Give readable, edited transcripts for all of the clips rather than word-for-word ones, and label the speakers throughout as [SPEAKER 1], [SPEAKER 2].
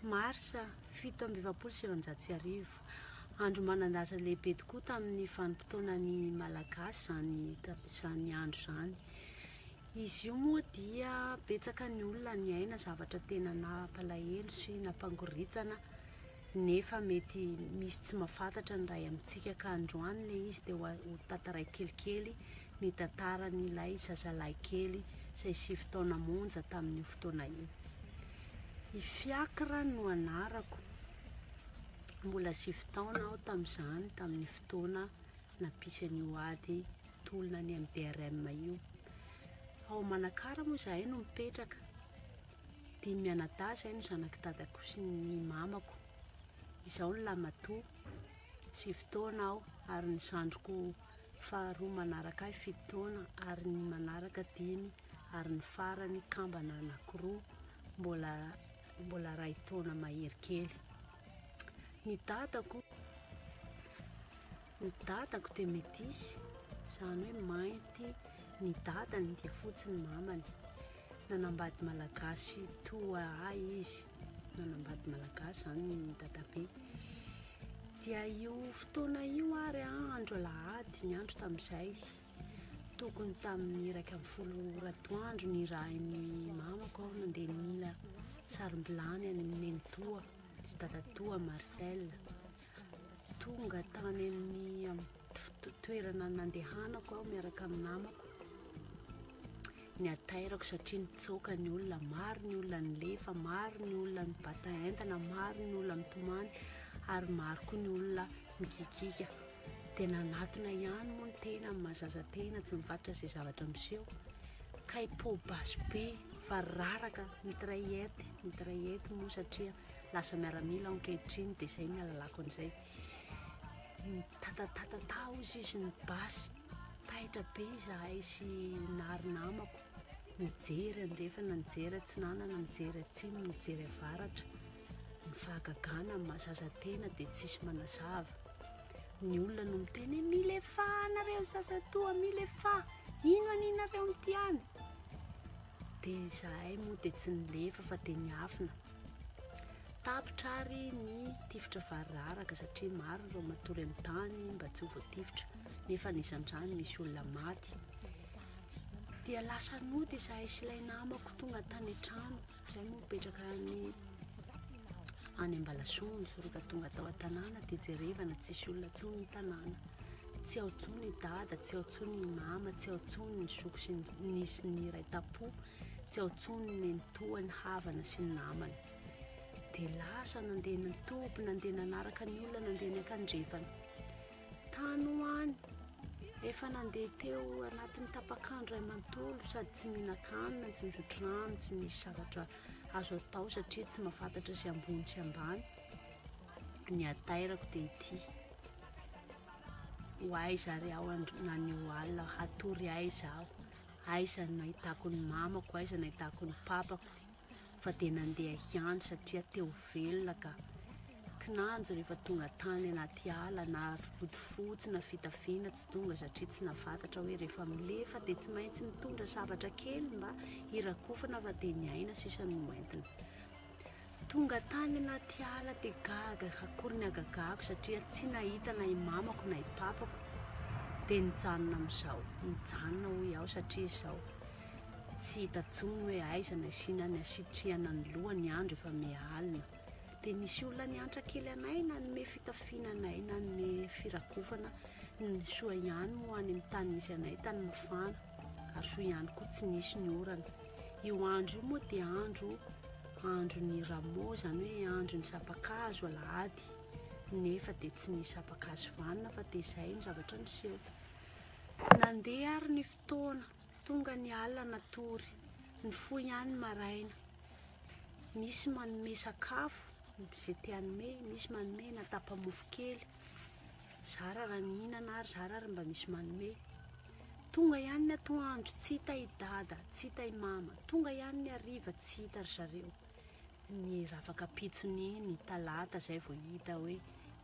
[SPEAKER 1] Marsa 1947. Andro manan-danja lehibe tokoa tamin'ny vanim-potoanan'ny Malagasy izany izany andro izany. Izy io moa dia betsaka ny olona niaina zavatra tena nampalahelo sy nampangoritana nefa mety misy tsy mahafantatra ny iray amintsika ka androany ilay izy dia ho tantaraiko kelikely ny tantaran'ilay zazalahy kely izay sivy taona monja tamin'io fotoana io. I Fiacre no anarako. Mbola sivy taona aho tamin'izany, tamin'ny fotoana nampisy an'io ady tolona ny MDRM io. Ao Manakara moa izahay no mipetraka. Dimy mianadahy izahay no zanak'i dadako sy ny mamako. Izaho no lahimatoa, sivy taona aho, ary ny zandriko faharoa manaraka ahy fito taona, ary ny manaraka dimy, ary ny farany kambana anankiroa mbola mbola iray taona mahery kely. Ny dadako ny dadako dia metisy, izany hoe mainty ny dadany dia fotsy ny mamany. Nanambady malagasy toa ahy izy, nanambady malagasy izany ny dadabe. Dia io fotoana io ary andro alahady ny andro tamin'izay. Tokony tamin'ny 11 ora atoandro nirahin'ny mamako aho nandeha nila sarom-bilany any amin'ny nenitoa sy dadatoa Marcel. Tonga tany amin'ny toerana nandehanako aho miaraka amin'ny namako. Ny hatairako satria nitsoaka ny olona, maro ny olona nilefa, maro ny olona nibata entana, maro ny olona nitomany ary maro koa ny olona mikikiaka. Dia nanatona ihany moa ny tena amin'ny maha zaza tena tsy mifatotra izay zavatra miseho. Kay poa-basy be fa raraka mitraillette, mitraillette moa satria lasa miaramila aho ankehitriny dia izay ny ahalalako an'izay. Nitatatatata hozy izy ny basy, taitra be izahay sy Nary namako, nijery andrefana, nijery atsinanana, nijery atsimo, nijery avaratra. Ny fahagagana amin'ny maha zaza tena dia tsisy manazava. Ny olona no miteny hoe milefa nareo zaza toa milefa, ino aninareo amin'ity any? Dia izahay moa dia tsy nilefa fa dia niafina. Tapitra ary ny tifitra variraraka satria maro ireo matory amin'ny tany mba tsy ho voatifitra nefa anisan'izany misy olona maty. Dia lasa nody izahay sy ilay namako tonga tany an-trano. Izahay moa mipetraka any any Ambalasonjo, rehefa tonga tao an-tanàna dia jerevana tsisy olona intsony ny tanàna. Tsy ao intsony i dada, tsy ao intsony i mama, tsy ao intsony ny zoky sy ny sy ny iray tampo, tsy ao intsony ny nenitoa, ny havana sy ny namana. Dia lasa nandeha nitoby, nandeha nanaraka ny olona, nandeha niankandrefana. Tany ho any, efa nandeha teo anatin'ny tapak'andro iray manontolo sady tsy mihinan-kanina, tsy misotro rano, tsy misy zavatra azo atao satria tsy mahafantatra izay ambony sy ambany. Ny hatairako dia ity, ho aiza ary aho anio alina, hatory aiza aho, aiza no nahitako ny mamako, aiza no nahitako ny papako. fa dia nandeha ihany satria te ho velona ka. Kinanjo rehefa tonga tany anaty ala na bodofotsy na fitafiana tsy tonga satria tsy nahafantatra hoe rehefa milefa dia tsy maintsy mitondra zavatra kely mba hirakofana fa dia ny aina sisa no entina. Tonga tany anaty ala dia gaga, akory ny hagagako satria tsy nahita na i mamako na i papako dia nijanona amin'izao, nijanona hoy aho satria izao. Tsy hita intsony hoe aiza ny asiana ny hasitrihana ny loha ny andro efa miha alina. Dia nisy olona niantra kely anay nanome fitafiana anay, nanome firakofana. Ny soa ihany moa any amin'ny tany nisy anay tany mafana ary soa ihany koa tsy nisy ny orana. Io andro io moa dia andro andron'ny rameau izany hoe andron'ny sampan-kazo alahady nefa dia tsy nisy sampan-kazo vanona fa dia izay no zavatra niseho. Nandeha ary ny fotoana. Tonga ny alina natory, nifoha ihany ny maraina. Misy manome sakafo, izay te hanome, misy manome na tapa-mofo kely. Zara raha nihinana ary zara ary mba misy manome. Tonga ihany ny atoandro, tsy hita i dada, tsy hita i mama. Tonga ihany ny hariva, tsy hita ry zareo. Ny ravakapitsony iny, talata izay vao hita hoe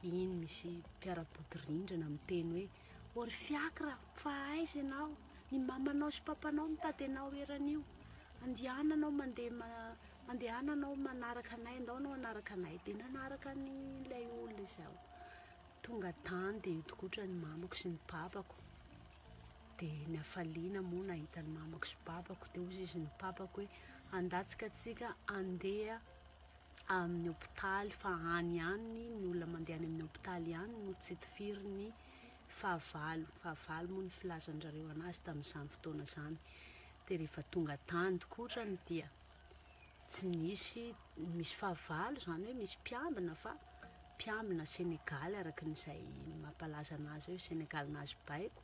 [SPEAKER 1] iny misy mpiara-bodirindrina miteny hoe Ô ry fiacre, fa aiza ianao? Ny mamanao sy papanao mitady anao eran'io. Andiana anao mandeha Mandehana anao manaraka anay, andao anao hanaraka anay. Dia nanaraka an'ilay olona izaho. Tonga tany dia nitokotra ny mamako sy ny papako. Dia ny hafaliana moa nahita ny mamako sy papako. Dia hoy izy ny papako hoe andatsika antsika andeha amin'ny hopitaly fa any ihany ny olona mandeha any amin'ny hopitaly ihany no tsy tifirin'ny fahavalo. Fahavalo moa ny filazan-drareo anazy tamin'izany fotoana izany. Dia rehefa tonga tany tokotrany dia tsy misy, misy fahavalo izany hoe misy mpiambina fa mpiambina senegaly araka ny izay mampalaza anazy hoe senegaly nahazo baiko.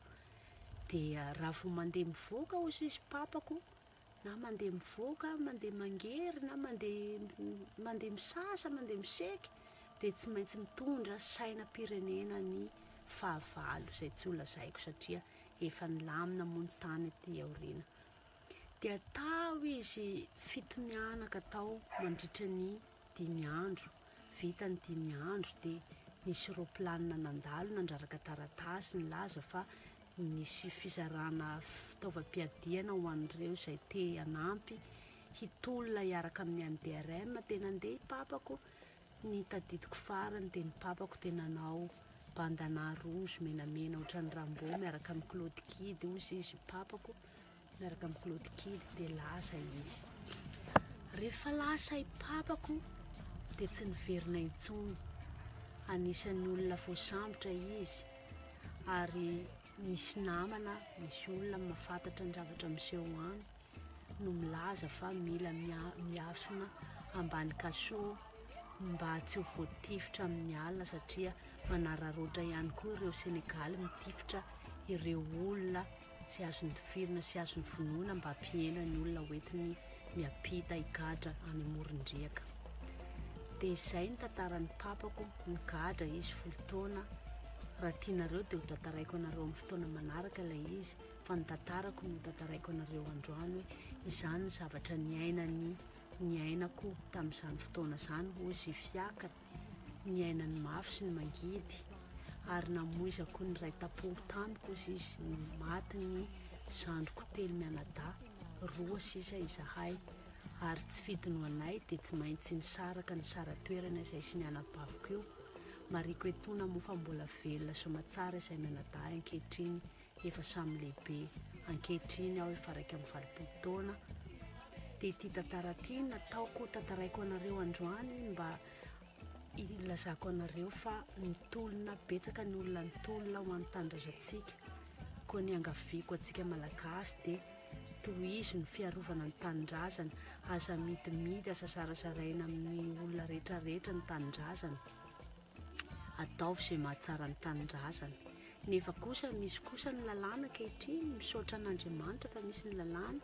[SPEAKER 1] Dia raha vao mandeha mivoaka hozy izy papako na mandeha mivoaka, mandeha mangery na mandeha mandeha misasa, mandeha miseky dia tsy maintsy mitondra sainam-pirenena ny fahavalo izay tsy ho lazaiko satria efa nilamina moa ny tany aty aoriana. Dia tao izy fito mianaka tao mandritra ny dimy andro. Vita ny dimy andro dia nisy roplanina nandalo nandraraka taratasy nilaza fa misy fizarana fitaovam-piadiana ho an'ireo izay te hanampy hitolona hiaraka amin'ny MDRM. Dia nandeha i papako, ny tadidiko farany dia ny papako dia nanao bandana rouge menamena ohatran'ny Rambo miaraka amin'i Claude Kidy, hozy izy papako miaraka amin'i Claude Kidy dia lasa izy. Rehefa lasa i papako dia tsy niverina intsony. Anisan'ny olona voasambotra izy ary misy namana, misy olona mahafantatra ny zavatra miseho any no milaza fa mila miafina ambany cachot mba tsy ho voatifitra amin'ny alina satria manararaotra ihany koa ireo Senegaly mitifitra ireo olona izay azony tifirina sy azony vonoina mba hampihena ny olona hoentiny miampita higadra any amoron-driaka. Dia izay ny tantaran'ny papako, nigadra izy folo taona, raha tianareo dia ho tantaraiko anareo amin'ny fotoana manaraka ilay izy, fa ny tantarako no tantaraiko anareo androany hoe izany ny zavatra niainan'ny niainako tamin'izany fotoana izany, hoy Zifiaka, niaina ny mafy sy ny mangidy ary namoizako ny iray tampo tamiko hozy izy, maty ny zandriko telo mianadahy, roa sisa izahay ary tsy fidiny ho anay dia tsy maintsy nisaraka nisara-toerana izahay sy ny anabaviko io, mariko etoana moa fa mbola velona soamatsara izahay mianadahy ankehitriny efa samy lehibe ankehitriny aho efa 81 taona dia ity tantara ity nataoko tantaraiko anareo androany mba ilazako anareo fa nitolona betsaka ny olona nitolona ho an'ny tanindrazantsika koa ny angaviako antsika malagasy dia tohizo ny fiarovana ny tanindrazana aza amidimidy aza zarazaraina amin'ny olona rehetra rehetra ny tanindrazana ataovy izay mahatsara ny tanindrazana. Nefa kosa misy kosa ny lalàna ankehitriny, misaotra an'Andriamanitra fa misy ny lalàna,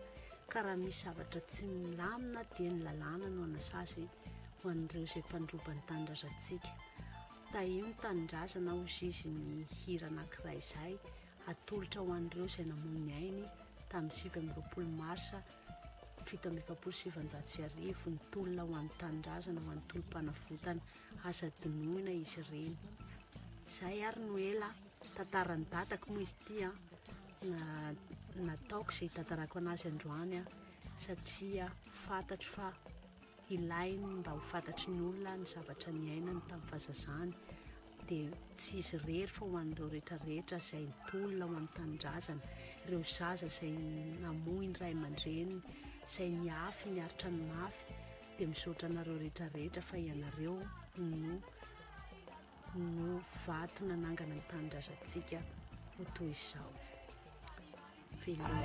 [SPEAKER 1] ka raha misy zavatra tsy milamina dia ny lalàna no hanasazy ho an'ireo izay mpandroba ny tanindrazantsika. Tahio ny tanindrazana hozy izy ny hira anankiray izay atolotra ho an'ireo izay namoy ny ainy tamin'ny 29 marsa 1947 ny tolona ho an'ny tanindrazana, ho an'ny tolom-panavotana. Aza adinoina izy ireny. Izay ary no ela tantaran'ny dadako moa izy ity an. Nataoko izay hitantarako anazy androany an, satria fantatro fa ilainy mba ho fantatry ny olona ny zavatra niainany tamin'ny fahazazany. Dia tsy izy irery fa ho an'ireo rehetra rehetra izay nitolona ho an'ny tanindrazana, ireo zaza izay namoy ny ray aman-dreniny, izay niafy niaritra ny mafy. Dia misaotra anareo rehetra rehetra fa ianareo no no vato nanangana ny tanindrazantsika ho toy izao. Veloma.